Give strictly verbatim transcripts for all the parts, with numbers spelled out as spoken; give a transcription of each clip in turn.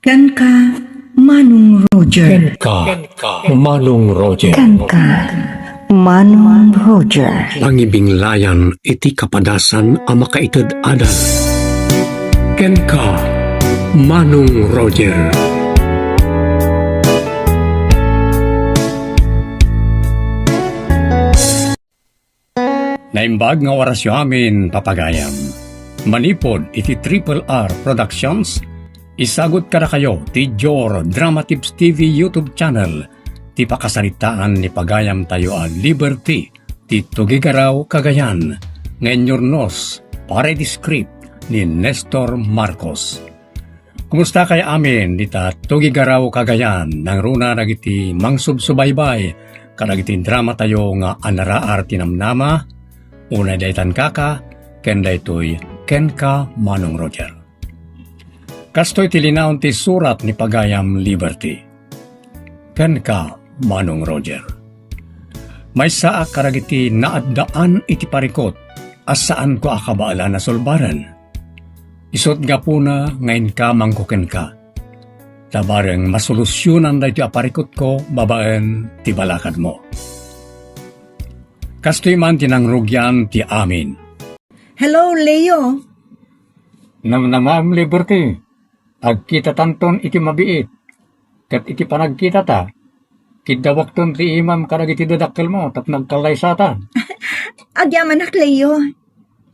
Kenka, Manong Roger. Kenka, Manong Roger. Kenka, Manong Roger. Pangibinglayan iti kapadasan a makaited-adal. Kenka, Manong Roger. Naimbag nga orasyo amin, papagayam. Manipud iti Triple R Productions, isagut kadakayo ti Dior Drama Tips T V YouTube channel ti pakasaritaan ni pagayamtayo a Liberty ti Tugigaraw, Cagayan, nga inyurnos para iti script ni Nestor Marcos. Kumusta kay amin dita Tugigaraw, Cagayan, nangruna dagiti mangsubsubaybay kadagiti dramatayo nga Anaraar ti Namnama, Unay Daytan Kaka, ken daytoy Kenka, Manong Roger. Kastoy ti linaon ti surat ni pagayam Liberty. Kenka, Manong Roger. Maysaak kadagiti naaddaan iti parikut a saanko a kabaelan a sulbaren. Isut' gapuna nga inkamangko kenka, ta bareng masolusionan daytoy a parikutko babaen ti balakadmo. Kastoy man ti nangrugian ti amin. Hello, Leo. Namnamam, Liberty. Agkitatanton iti mabiit. Ket iti panagkitata, kiddawakton ti imam kadagiti dadakkelmo tapno agkallaysata. Agyamanak, Leo.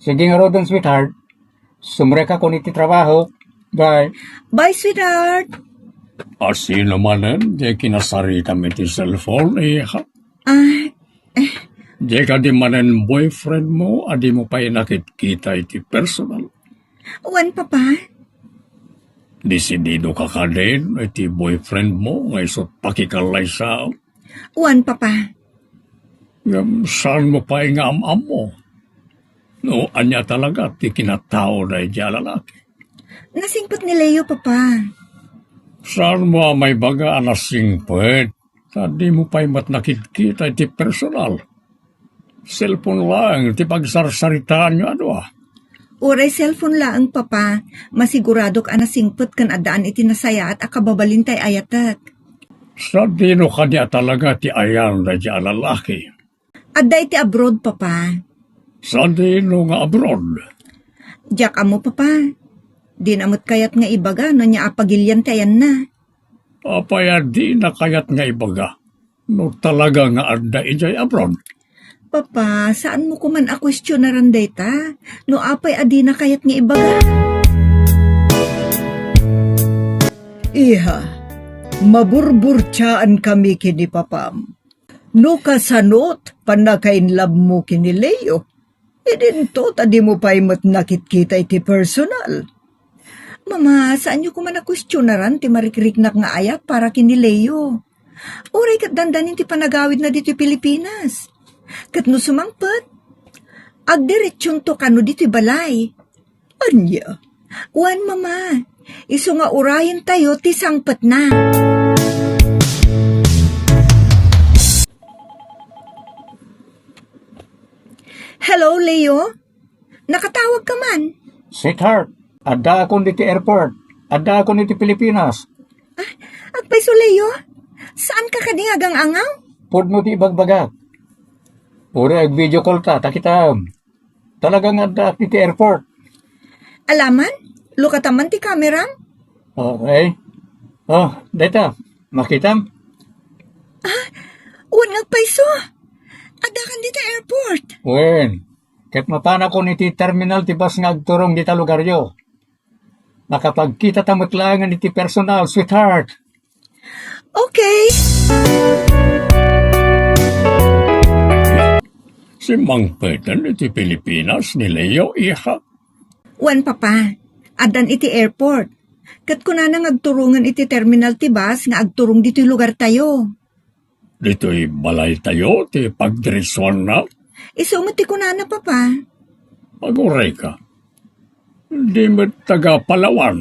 Sige ngaruden, sweetheart. Sumrekakon iti trabaho. Bye. Bye, sweetheart. Asino manen ti kinasaritam iti cellphone, iha? Ah, eh. Di kadi manen boyfriend mo a dimo pay nakitkita iti personal? Wen, Papa. Desidido ka kadin iti boyfriend mo nga isut' pakikallaysa? Wen, Papa. Ngem saan mo pay nga am-ammo no ania talaga ti kinatao daydi a lalaki? Nasingpet ni Leo, Papa. Saan mo a maibaga a nasingpet? Ta di mo pay met nakitkita iti personal. Cellphone laeng ti pagsarsaritaanyo a dua. Uray cellphone laeng, Papa, masiguradok a nasingpet ken addaan iti nasayaat a kababalin ti ay-ayatek. Sadino kadi a talaga ti ayan daydi a lalaki? Adda iti abroad, Papa. Sadino nga abroad? Diak ammo, Papa. Dina met kayat nga ibaga no ania a pagilian ti ayanna. Apay a dina kayat nga ibaga no talaga nga adda idiay abroad? Papa, saan mo koman a kuestionaran dayta no apay a dina kayat nga ibaga? Iha, maburburtiaan kami ken ni papam. No kasano't pannakainlabmo ken ni Leo, idinto ta dimo pay met nakitkita iti personal. Mama, saanyo koman a kuestionaran ti marikriknak nga ayat para ken ni Leo. Uray ket dandanin ti panagawidna ditoy Pilipinas. Ket no sumangpet, agdiretsonto kano ditoy balay. Ania? Wen, Mama. Isu nga urayentayo ti sangpetna. Hello, Leo? Nakatawag ka man? Sweetheart, addaakon diti airport. Addaakon iti Pilipinas. Ah, agpayso, Leo? Saan ka kadi nga agang-angaw? Pudno ti ibagbagak. Uray ag-video call ta, ta kitaem. Talaga nga addaak diti airport. Alaman, lukatan man ti kameram? Okay. Oh, dayta, makitam? Ah, wen nga agpayso. Addakan dita airport. Wen, ket mapanakon iti terminal ti bus nga agturong dita lugaryo. Makapagkitata met laengen iti personal, sweetheart. Okay. Simmangpeten iti Pilipinas ni Leo, iha. Wen, Papa. Addan iti airport. Ket kunana nga agturongen iti terminal ti bus nga agturong ditoy lugartayo. Ditoy balaytayo ti pagdiretsuanna? Isu met ti kunana, Papa. Agurayka. Di met taga Palawan?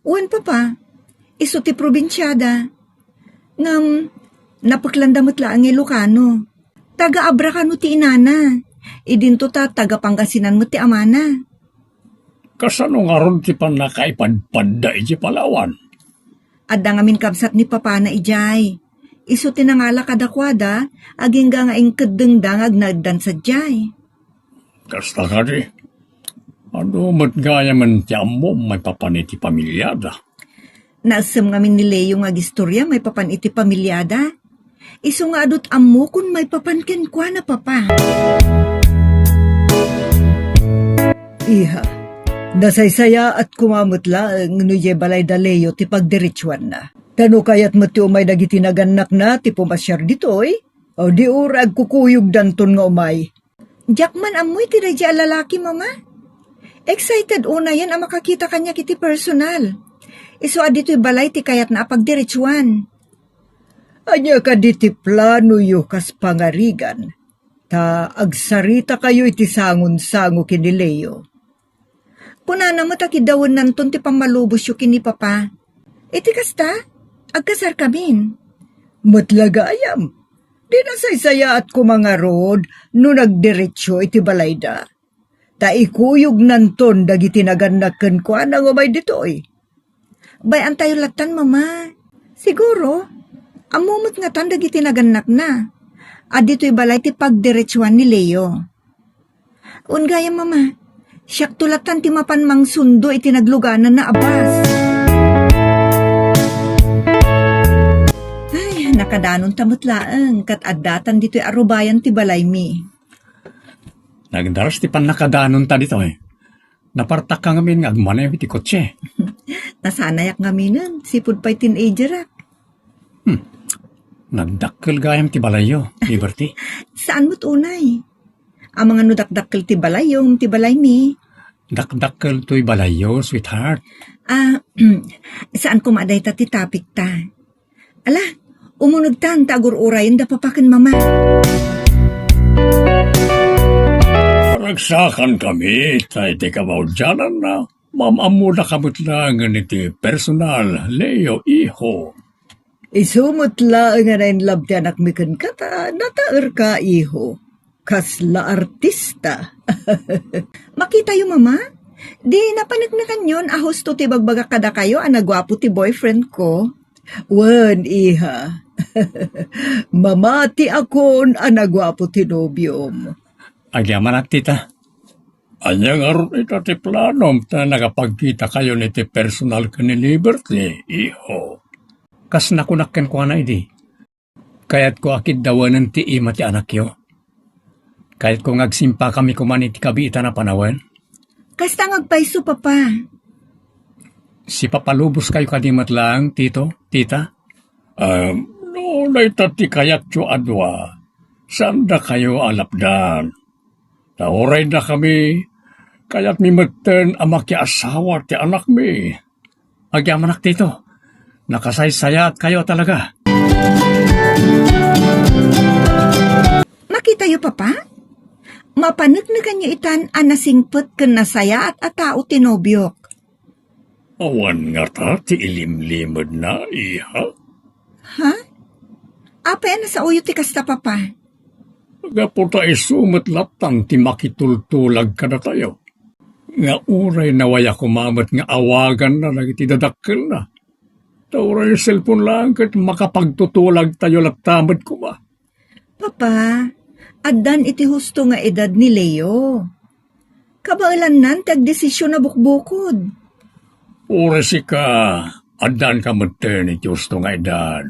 Wen, Papa. Isu ti probinsiada. Ngem, napeklanda met laeng nga Ilocano. Taga Abra kano ti inana. Idinto ta taga Pangasinan met ti amana. Kasano ngarud ti pannakaipadpadda iti Palawan? Adda ngamin kabsat ni papana idiay. Isu ti nangala kadakuada, agingga nga inkeddengda nga agnaeddan sadiay. Kasta kadi? Adu met gayamen ti ammom maipapan iti pamiliada. Naessem ngamin ni Leo nga agistoria maipapan iti pamiliada. Isu nga adut ammokon maipapan kenkuana, Papa. Iha, nasaysayaat koma met laeng no diay balay da Leo ti pagdiretsuanna. Ta no kayat met ti umay dagiti nagannakna ti pumasiar ditoy, o di uray agkukuyogdanton nga umay. Diak man ammo iti daydiay a lalaki, Mama. Excited unayen a makakita kaniak iti personal. Isu a ditoy balay ti kayatna a pagdiretsuan. Ania kadi ti planoyo kas pangarigan? Ta agsaritakayo iti sangonsango ken ni Leo. Kunana met a kiddawennanton ti pammalubosyo ken ni Papa. Iti kasta, agkasarkamin. Met la gayam, di nasaysayaat koma ngarud no nagdiretso iti balayda. Ta ikuyognanton dagiti nagannak kenkuana nga umay ditoy. Bay-antayo lattan, Mama. Siguro, ammo met ngatan dagiti nagannakna. Aditoy balay ti pagdiretsuan ni Leo. Wen gayam, Mama. Siakto lattan ti mapan mangsundo iti naglugananna a bus. Ay, nakadanonta met laeng, ket addatan ditoy a rubayan ti balaymi. Nagdaras ti pannakadanonta ditoy. Napartakka ngamin nga agmaneho iti kotse. Nasanayak ngaminen, sipud pay teenagerak. Hmm. Nagdakkel gayam ti balayyo, Liberty. Saan met unay? Amangan no dakdakkel ti balayyo, ngem ti balaymi. Dakdakkel toy balayyo, sweetheart. Ah, saan koma dayta ti topic ta. Ala, umunegtan ta agur-urayen da Papa ken Mama. Ragsakan kami, ta iti kabaudiananna, maam-ammoda ka met laengen iti personal, Leo, iho. Isu met laeng a nainlove ti anakmi kenka ta nataerka, iho. Kasla artista. Makitayo, Mama. Di napaneknekanyon a husto ti ibagbagak kadakayo a naguapo ti boyfriend ko. Wen, iha. Mamatiakon a naguapo ti nobiom. Agyamanak, tita. Ania ngarud ita ti planom ta nakapagkitakayon iti personal ken ni Liberty, iho? Kas nakunak kenkuana idi, kayatko a kiddawenen ti ima ti anakyo. Kayatko nga agsimpakami koman iti kabiitan a panawen. Kasta nga agpayso, Papa. Sipapaluboskayo kadi met laeng, tito, tita? Ah, no dayta ti kayatyo a dua, saandakayo a lapdan. Ta uray dakami, kayatmi metten a makiasawa ti anakmi. Agyamanak, tito. Nakasaysayaatkayo a talaga. Makitayo, Papa? Mapaneknekanyo itan a nasingpet ken nasayaat a tao ti nobiok. Awan ngata ti ilimlimedna, iha? Ha? Apay a nasaoyo ti kasta, Papa? Gapu ta isu met lattan ti makitultulag kadatayo. Nga uray nawaya koma met nga awaganna dagiti dadakkelna. Ta uray cellphone laeng ket makapagtutulagtayo latta met koma. Papa, addan iti husto nga edad ni Leo. Kabaelannan ti agdesisyon a bukbukod. Uray sika, addanka metten iti husto nga edad.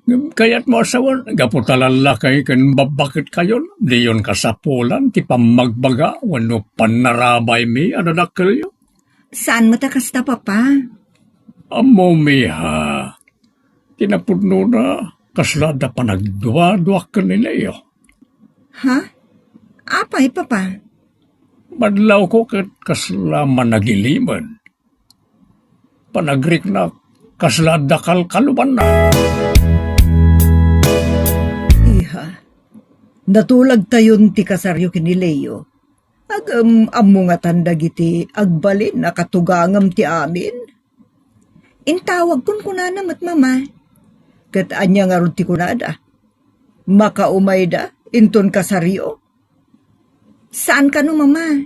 Ngem kayatmo a sawen, gapu ta lallaki ken babbaketkayon, diyon kasapulan ti pammagbaga wenno pannarabaymi a dadakkelyo? Saan met a kasta, Papa? Ammomi, ha? Ti napudnona, kasla adda panagduaduak ken ni Leo. Ha? Apay, Papa? Madlawko ket kasla managilimen. Panagriknak, kasla adda kalkalubanna. Iha, natulagtayon ti kasaryo ken ni Leo. Ngem ammo ngatan dagiti agbalin a katugangem ti amin? Intawagkon kunana met, Mama. Ket ania ngarud ti kunada? Makaumayda inton kasaryo? Saan kano, Mama?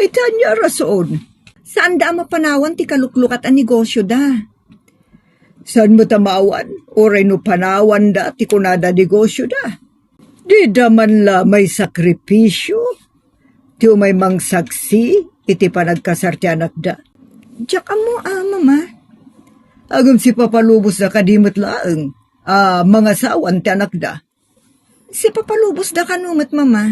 Iti ania a rason? Saanda a mapanawan ti kaluklukat a negosyoda. Saan met a maawan, uray no panawanda ti kunada negosioda? Dida man la maisakripisio ti umay mangsaksi iti panagkasar ti anakda. Diak ammo, a, Mama. Ngem sipapalubosda kadi met laeng a mangasawan ti anakda? Sipapalubosda kano met, Mama?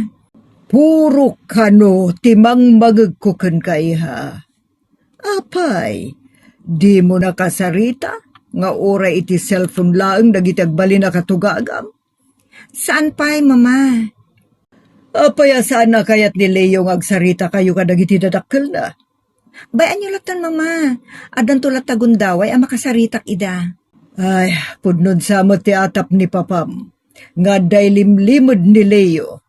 Puro kano ti mangmangegko kenka, iha. Apay, dimo nakasarita nga uray iti cellphone laeng dagiti agbalin a katugagam? Saan pay, Mama. Apay a saan a kayat ni Leo nga agsarita kayo kadagiti dadakkelna? Bay-anyo latta, Mama. Addanto latta gundaway a makasaritak ida. Ay, pudno sa met ti atap ni Papam nga adda ilimlimed ni Leo.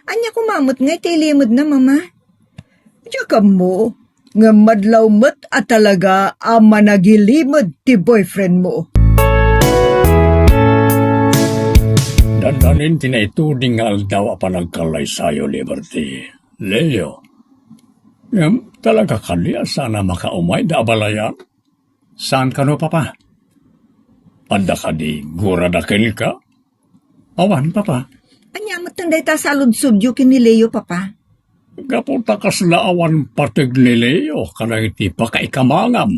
Ania koma met ngay ti ilimedna, Mama? Diak ammo, ngem madlaw met a talaga a managilimed ti boyfriendmo. Dandanin ti naituding nga aldaw a panagkallaysayo, Liberty. Leo, ngem talaga kadi a saan a makaumay da abalayan? Saan kano, Papa? Adda kadi gurada kenka? Awan, Papa. Ania metten dayta a saludsodyo ken ni Leo, Papa? Gapu ta kasla awan pateg ni Leo kadagiti pakaikamangam.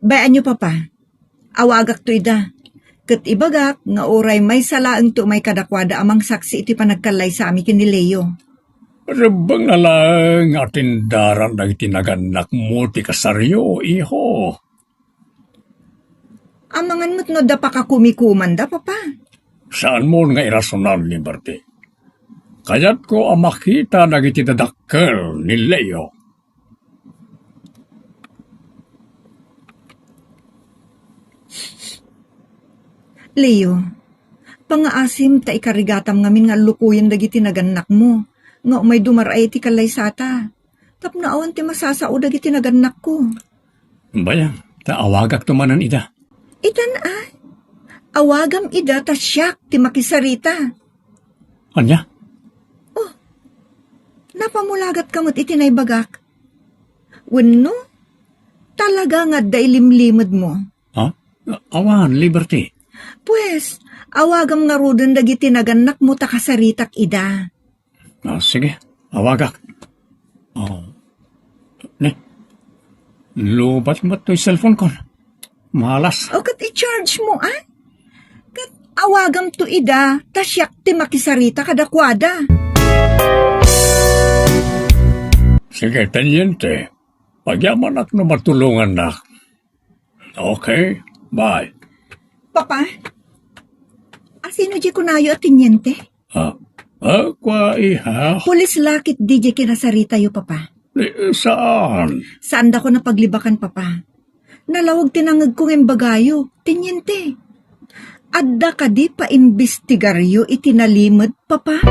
Bay-anyo, Papa. Awagakto ida. Ket ibagak nga uray maysa laeng ti umay kadakuada a mangsaksi iti panagkallaysami ken ni Leo. Rebbengna laeng nga atindaran dagiti nagannakmo ti kasaryo, iho. Amangan met no adda pakakumikomanda, Papa. Saanmon nga irasonan, Liberty. Kayatko a makita dagiti dadakkel ni Leo. Leo, pangaasim ta ikarigatam ngamin nga allukoyen dagiti nagannakmo nga umay dumar-ay iti kallaysata. Tapno awan ti masasao dagiti nagannakko. Bay-am, ta awagakto manen ida. Itan a, awagam ida ta siak ti makisarita. Ania? Oh, napamulagat ka met iti naibagak. Wenno, talaga nga adda ilimlimedmo? Ha? Awan, Liberty. Pues, awagam ngaruden dagiti nagannakmo ta kasaritak ida. Ah, sige, awagak. Oh. Ne, lubat mo to'y cellphone ko. Malas. O, ket i-charge mo, ah? Ket awagamto ida, ta siak ti makisarita kadakuada. Sige, teniente. Agyamanak no matulongannak. Okay, bye. Papa, asino di kunayo a teniente? Ah, ah, kua, iha? Pulis la ketdi di kinasaritayo, Papa. Eh, saan? Saandako napaglibakan, Papa. Nalawag ti nangegko nga imbagayo, teniente. Adda kadi paimbestigaryo iti nalimed, Papa?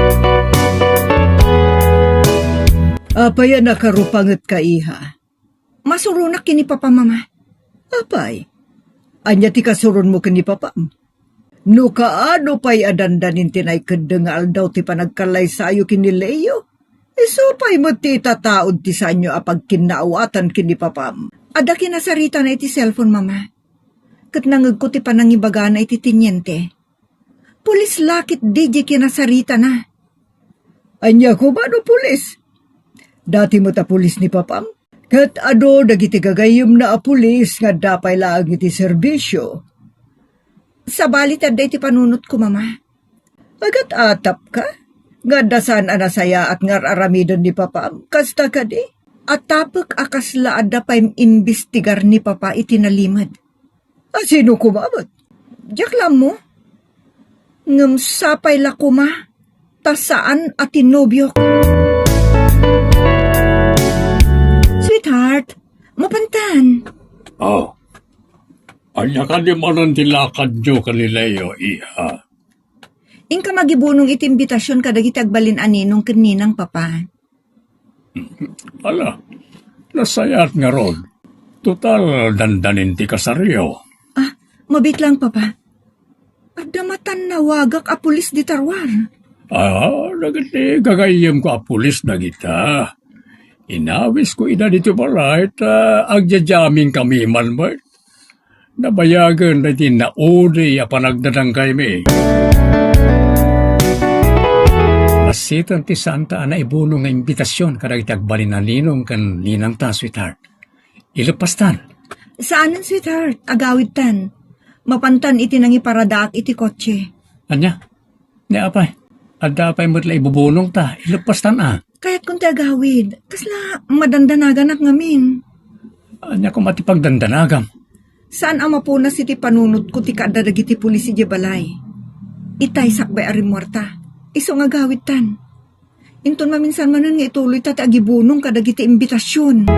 Apay a nakarupangetka, iha? Masuronak ken ni Papa, Mama. Apay, ania ti kasuronmo ken ni Papam? No kaano pay a dandanin ti naikeddeng nga aldaw ti panagkallaysayo ken ni Leo, isu pay met ti itataud ti saanyo a pagkinnaawatan ken ni Papam. Adda kinasaritana iti cellphone, Mama. Ket nangegko ti panangibagana iti teniente. Pulis la ketdi di kinasaritana. Ania koma no pulis? Dati met a pulis ni Papam? Ket adu dagiti gagayyemna a pulis nga adda pay laeng iti serbisio. Sabali ti adda iti panunotko, Mama. Agat-atapka nga adda saan a nasayaat nga ar-aramiden ni Papam, kasta kadi? Atapek a kasla adda pay imbestigar ni Papa iti nalimed. A sino koma met? Diak la ammo. Ngem sapay la koma ta saan a ti nobiok. Sweetheart, mapantan. Oh. Ania kadi manen ti lakadyo ken ni Leo, iha? Inka mangibunong iti imbitasion kadagiti agbalin a ninong ken ninang, Papa. Ala, nasayaat ngarud. Total, dandanin ti kasaryo. Ah, mabiit lang, Papa. Adda matan nawagak a pulis dita ruar. Ah, dagiti gagayyemko a pulis dagita. Inawisko ida ditoy balay ta agjajamming kami man met. Nabayagen daydi naudi a panagdadangkaymi. Basiten ti saanta a naibunong nga imbitasion kadagiti agbalin a ninong ken ninangta, sweetheart. Ileppastan. Saanen, sweetheart. Agawidtan. Mapantan iti nangiparadaak iti kotse. Ania? Ni apay, adda pay met la ibubunongta, ileppastan a. Kayatkon ti agawid. Kasla madandanaganak ngamin. Ania koma ti pagdandanagam? Saan a mapunas iti panunotko ti kaadda dagiti pulis idiay balay. Itay sakbay a rimmuarta. Isu nga agawidtan. Inton maminsan manen nga ituloyta ti agibunong kadagiti imbitasion.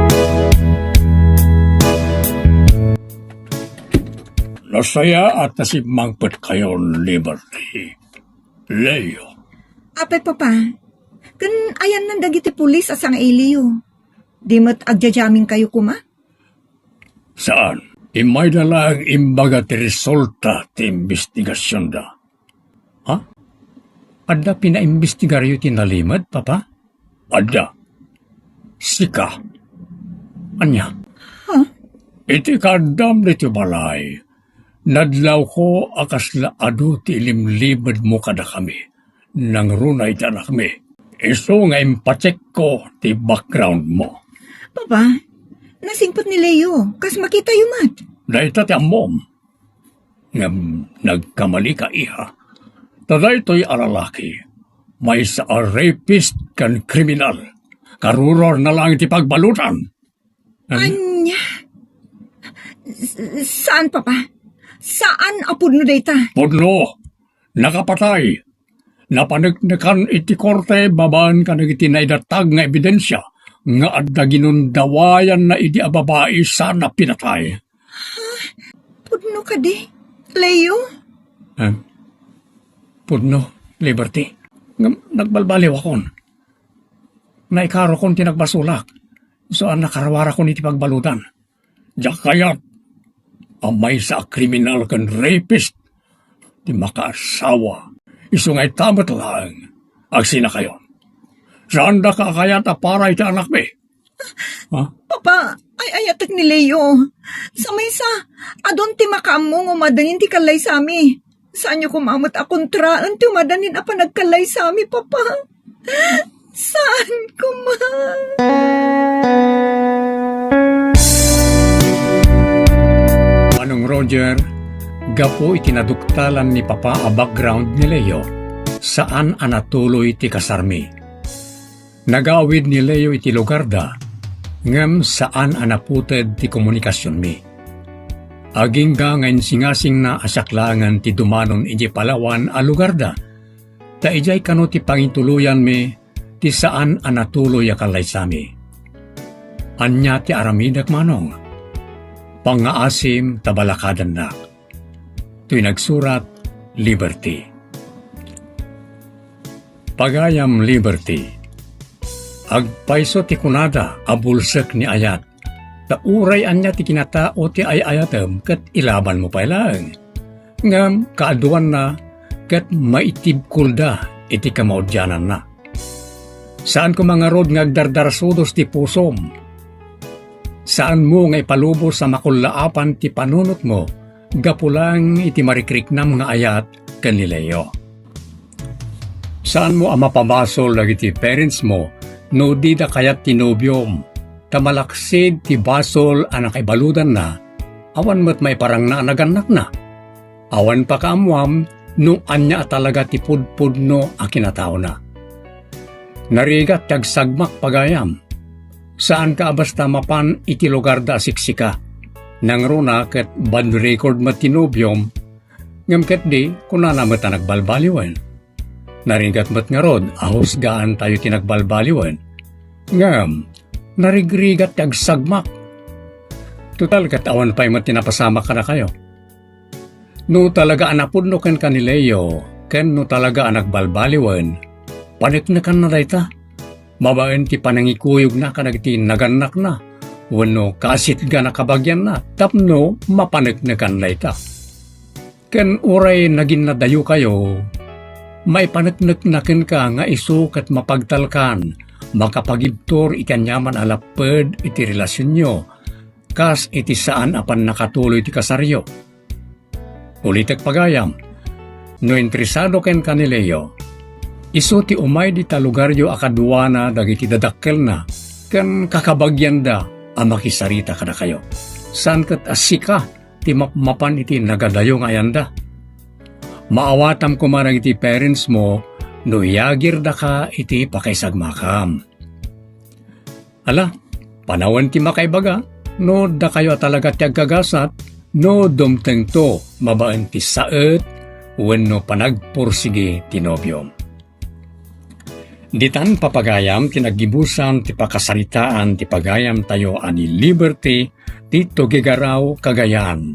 Nasayaat a simmangpetkayon, Liberty. Leo. Apay, Papa, ken ayannan dagiti pulis a sangailiyo. Di met agjajaminkayo koma? Saan? Immayda laeng imbaga ti resulta ti imbestigasionda. Ha? Adda pinaimbestigaryo ti nalimed, Papa? Adda. Sika. Ania? Ha? Iti kaaddam ditoy balay, nadlawko a kasla adu ti ilimlimedmo kadakami. Nangruna iti anakmi. Isu nga impacheckko ti backgroundmo. Papa, nasingpet ni Leo. Kas makitayo met. Dayta ti ammom. Ngem nagkamalika, iha. Ta daytoy a lalaki, maysa a rapist ken kriminal. Karuruarna laeng ti pagbaludan. Ania? S-, saan, Papa? Saan a pudno dayta? Pudno. Nakapatay. Napaneknekan iti korte babaen kadagiti naidatag nga ebidensia nga adda ginundawayanna idi a babai saan a pinatay. Ha? Pudno kadi, Leo? Eh, pudno, Liberty. Ngem nagbalbaliwakon. Naikarokon ti nagbasolak. Isu a nakaruarakon iti pagbaludan. Diak kayat a maysa a kriminal ken rapist ti makaasawa. Isu nga ita met laeng, agsinakayon. Saandaka a kayat a para iti anakmi? Ha? Papa, ay-ayatek ni Leo. Sa maysa, adun ti makaammo nga umadangen ti kallaysami. Saanyo koma met a kontraen ti umadangen a panagkallaysami, Papa. Saan koma? Manong Roger, gapu iti naduktalan ni Papa a background ni Leo, saan a natuloy ti kasarmi. Nagawid ni Leo iti lugarda, ngem saan a naputed ti komunikasionmi. Agingga nga insingasingna a siak laengen ti dumanon idiay Palawan a lugarda, ta idiay kano ti pangituloyanmi ti saan a natuloy a kallaysami. Ania ti aramidek, Manong? Pangngaasim ta balakadannak. Toy nagsurat, Liberty. Pagayam Liberty, agpayso ti kunada a bulsek ni ayat, ta uray ania ti kinatao ti ay-ayatem ket ilabanmo pay laeng. Ngem kaaduanna ket maitibkolda iti kamaudiananna. Saan koma ngarud nga agdardarsudos ti pusom. Saanmo nga ipalubos a makullaapan ti panunotmo gapu laeng iti marikriknam nga ayat ken ni Leo. Saanmo a mapabasol dagiti parentsmo no dida kayat ti nobiom, ta malaksid ti basol a nakaibaludanna, awan met maiparangna a nagannakna. Awan pakaammoam no ania a talaga ti pudpudno a kinataona. Narigat ti agsagmak, pagayam. Saanka a basta mapan iti lugarda a siksika. Nangruna ket bad record met ti nobiom, ngem ketdi, kunana met a nagbalbaliwen. Narigat met ngarud a husgaantayo ti nagbalbaliwen. Ngem, narigrigat ti agsagmak. Total, ket awan pay met ti napasamak kadakayo. No talaga a napudno kenka ni Leo, ken no talaga a nagbalbaliwen, paneknekanna dayta. Babaen ti panangikuyogna kadagiti nagannakna wenno kasitgan a kabagianna tapno mapaneknekan dayta. Ken uray naginnadayokayo, maipaneknekna kenka nga isu ket mapagtalkan, makapagibtur iti aniaman a lapped iti relasionyo, kas iti saan a pannakatuloy ti kasaryo. Ulitek pagayam, no interesado kenka ni Leo, isu ti umay dita lugaryo a kaduana dagiti dadakkelna ken kakabagianda a makisarita kadakayo. Saan ket a sika ti mapmapan iti nagadayo nga ayanda. Maawatam koma dagiti parents mo no iyagirdaka iti pakaisagmakam. Ala, panawen ti makaibaga, no dakayo a talaga ti agkagasat, no dumtengto babaen ti saet wenno panagpursigi ti nobiom. Ditan papagayam ti naggibusan ti pakasaritaan ti pagayamtayo a ni Liberty ti Tugigarao, Cagayan,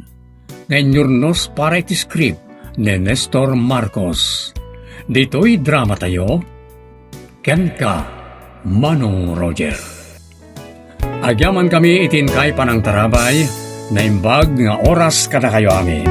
nga inyurnos para iti script ni Nestor Marcos. Ditoy dramatayo, Kenka, Manong Roger. Agyamankami iti inkay panangtarabay, naimbag nga oras kadakayo amin.